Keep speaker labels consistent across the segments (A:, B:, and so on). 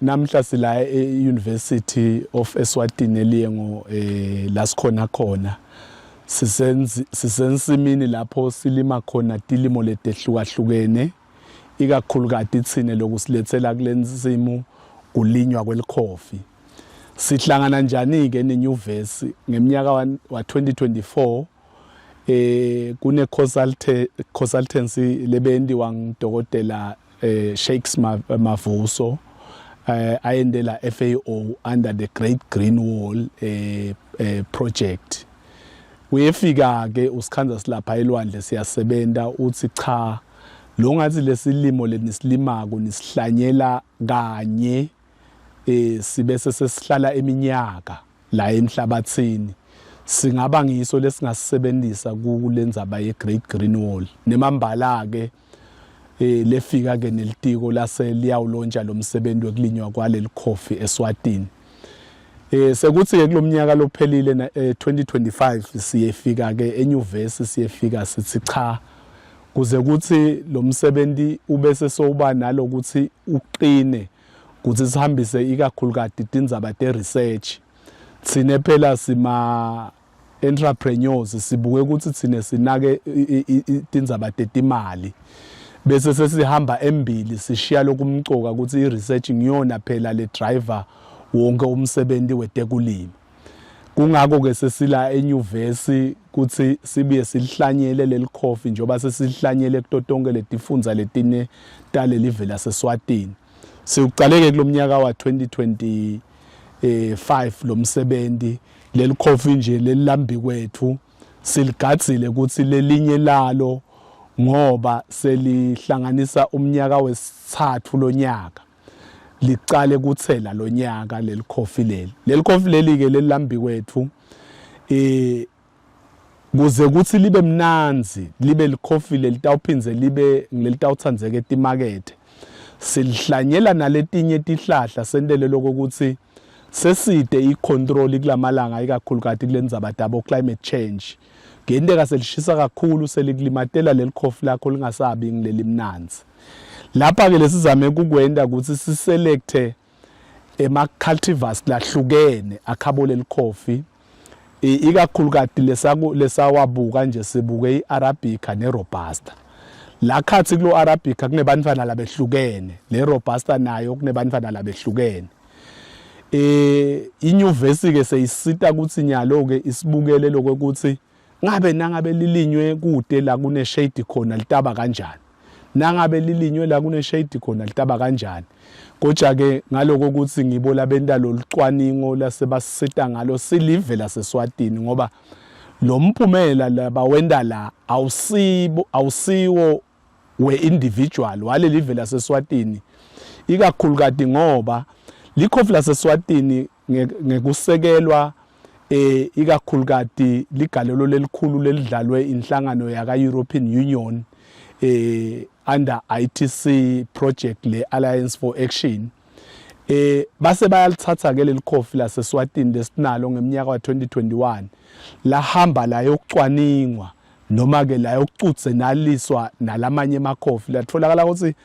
A: Namhla sila e-University of Eswatini eLiyengo la sikhona khona. Sisenzi sisensimini lapho silima khona tilimo letehlukahlukene ikakhulukati tsine lokusiletsela kulensimu kulinywa kwelikhofi. Sihlangana njani ke nenyuvesi ngeminyaka wa 2024 kune consultancy lebentiwa ngudokotela Shakes Mavuso ayendela FAO under the Great Green Wall project. Uyefika ke usikhanza silapha elwandle siyasebenta, uthi cha, lo ngathi lesilimo lenisilimako nisihlanyela kanye sibese sesihlala iminyaka la emhlabathini, singaba ngiso lesingasebenzisa kulendzaba ye Great Green Wall. Nemambala ke lefika ke nelitiko lase liyawulontsha lo msebenzi wekulinywa kwaleli coffee eSwatini. Sekuthi ke kulomnyaka lophelile na, 2025 siyefika ke enyuvesi, siyefika sithi cha, kuze kuthi lo msebenzi ubese sowuba nalokuthi uqine kuthi sihambise ikakhulukati tindzaba te research. Thine phela sima entrepreneurs, sibuke ukuthi thine sinake tindzaba tetimali bese sesihamba embili, sishiya lokumcoka ukuthi i-research ngiyona phela le driver wonke umsebenzi wetekulima. Kungako ke sesila enyuvesi kuthi sibuye silihlanyele leli coffee, njengoba sesihlanyele kuto tonke letifundza letine taleli live laseSwatini. Siwucaleke kulomnyaka wa 2025 lo msebenzi. Leli coffee nje lelilambi kwethu siligadzile ukuthi lelinye lalo ngoba selihlanganisa umnyaka wesithathu lonyaka licale kuthela lonyaka leli coffee leli. Leli coffee leli ke lelilambi kwethu kuze kuthi libe mnanzi, libe likhofi lelitawuphindze libe ngilelitawutsandzeka etimakethe, silihlanyela naletinye tihlahla sentele lokho ukuthi seside i-control kulamalanga, ikakhulukati kulendzaba tabo climate change. Kuyenteka selishisa kakhulu, selikulimatela leli khofi lakho lingasabi ngileli mnanzi. Lapha ke lesizame kukwenta ukuthi siselecte ema cultivars lahlukene akhabo leli khofi, ikakhulukati lesawabuka nje, sibuke iArabica neRobusta. La khathi kulo Arabica kunebantwana labehlukene, le Robusta nayo kunebantwana labehlukene. Inyuvesi ke seyisita ukuthi nyalo ke isibukele lokuthi ngabe nangabe lilinywe kude la kune shade khona litaba kanjani, nangabe lilinywe la kune shade khona litaba kanjani. Kodwa ke ngaloko ukuthi ngibo labenta lolucwaningo lasebasita ngalo silive laseSwatini, ngoba lo mphumela labawenta la awusibo awusiwo we-individual waleli live laseSwatini, ikakhulukati ngoba likhofi laseSwatini ngekusekelwa ikakhulukati ligalelo lelikhulu lelidlalwe inhlangano yaka European Union under ITC project le Alliance for Action. Base bayalithatha ke leli khofi laseSwatini lesinalo ngeminyaka wa 2021, lahamba la yokucwaningwa noma ke la yokucutsenaliswa nalamanye emakhofi, latholakala ukuthi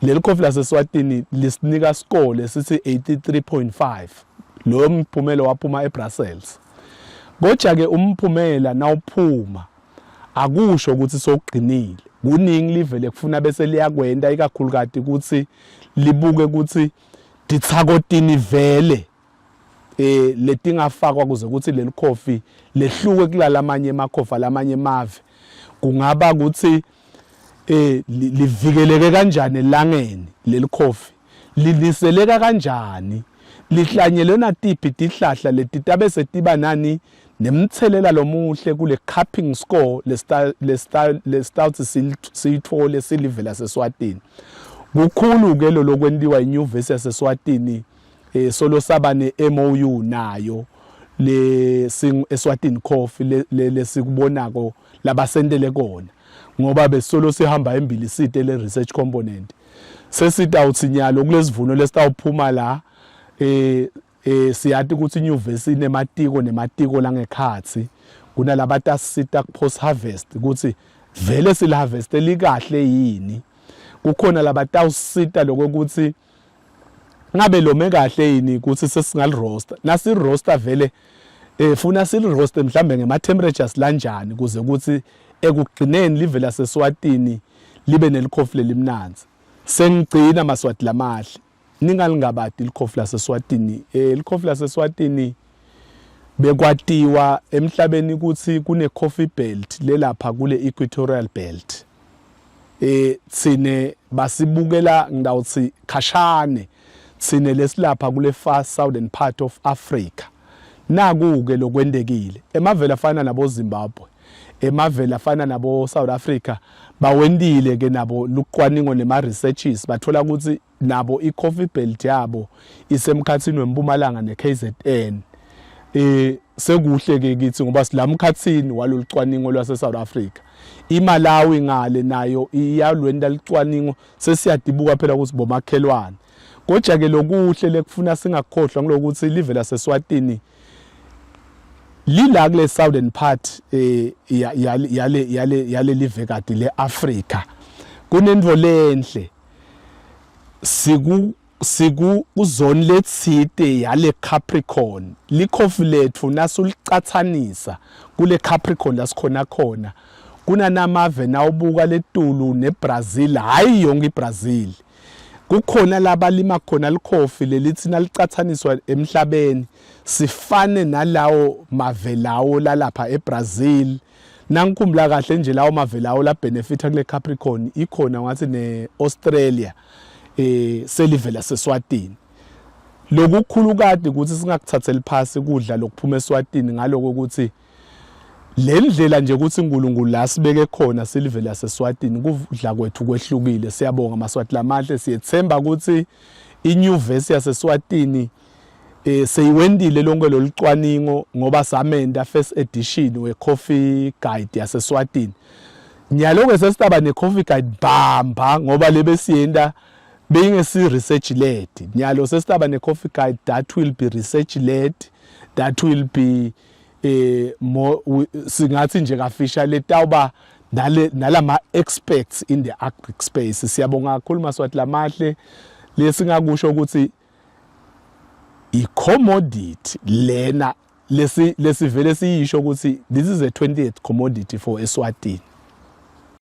A: leli khofi laseSwatini lisinika score sithi 83.5. Lo mphumela waphuma eBrussels. Kodwa ke umphumela nawuphuma akusho ukuthi sokugcinile, kuningi livele kufuna bese liyakwenta, ikakhulukati ukuthi libuke ukuthi titsakotini vele letingafakwa kuze ukuthi leli khofi lehluke kulalamanye emakhofi alamanye emave. Kungaba ukuthi livikeleke kanjani elangeni leli khofi, liniseleka kanjani, lihlanyelwe natiphi tihlahla letitabe setiba nani nemthelela lomuhle kule cupping score lesitawuthi siyithole silive laseSwatini. Kukhulu ke lo lokwentiwa inyuvesi yaseSwatini solo saba ne-MOU nayo le Eswatini Coffee lesikubonako labasentele kona, ngoba besolo sihamba embili site le research component. Sesitawuthi nyalo kulesivuno lesitawuphuma la siyati ukuthi inyuvesi inematiko nematiko langekhatsi, kunalabatasita ku post harvest ukuthi vele siliharveste likahle yini, kukhona labatawusita lokuthi Ngabe lome kahle yini ukuthi sesingaliroasta? Nasiroasta vele eh funa siliroaste mhlambe ngema temperatures lanjani kuze ukuthi ekugcineni live laseSwatini libe nelikhofi lelimnandzi. Sengigcina maSwati lamahle. Ningalingabadi likhofi laseSwatini. Eh likhofi laseSwatini bekwatiwa emhlabeni ukuthi kune coffee belt lelapha kule equatorial belt. Eh thine basibukela ngidawuthi khashane thine lesilapha kule far southern part of Africa. Naku ke lokwentekile emavela afana nabo Zimbabwe emavela afana nabo South Africa bawentile ke nabo luqwaningo nema researches bathola ukuthi nabo i-coffee belt yabo isemkhathini wempumalanga ne-KZN eh sekuhle ke kithi ngoba silamkhathini walolu cwaningo lwase South Africa iMalawi ngale nayo iyalwenda licwaningo sesiyadibuka phela ukuthi bomakhelwane kodwa ke lokuhle lekufuna singakukhohlwa ngilokuthi live laseSwatini lila kule southern part eh yale yale yale livekati leAfrica kunento lenhle siku siku kuzone letsite yale Capricorn likhofi lethu nasulicathanisa kule Capricorn lasikhona khona kunanamave nawubuka letulu neBrazil hayi yonke iBrazil kukhona labalima khona likhofi lelithi nalicathaniswa emhlabeni sifane nalawo mave lawo lalapha eBrazil nangikhumbula kahle nje lawo mave lawo la benefita kule Capricorn ikhona ngathi neAustralia eh selivela seswatini lokukhulu kade ukuthi singakuthatheli phasi kudla lokuphuma eswatini ngaloko ukuthi le ndlela nje ukuthi uNkulunkulu la sibeke khona silivela seswatini kudla kwethu kwehlukile siyabonga maswati lamahle siyethemba ukuthi inyuvesi yaseswatini eh seyiwendile lonke lolucwaningo ngoba samenda first edition we coffee guide yaseSwatini nyalo ke sesitaba ne coffee guide bamba ngoba lebesiyenda beyingesi research led nyalo sesitaba ne coffee guide that will be research led that will be eh more singathi nje kafisha letawuba nale nalama experts in the agric space siyabonga kakhulu maswati lamahle lesingakusho ukuthi i-commodity lena lesi lesivele siyisho ukuthi this is a 20th commodity for Eswatini.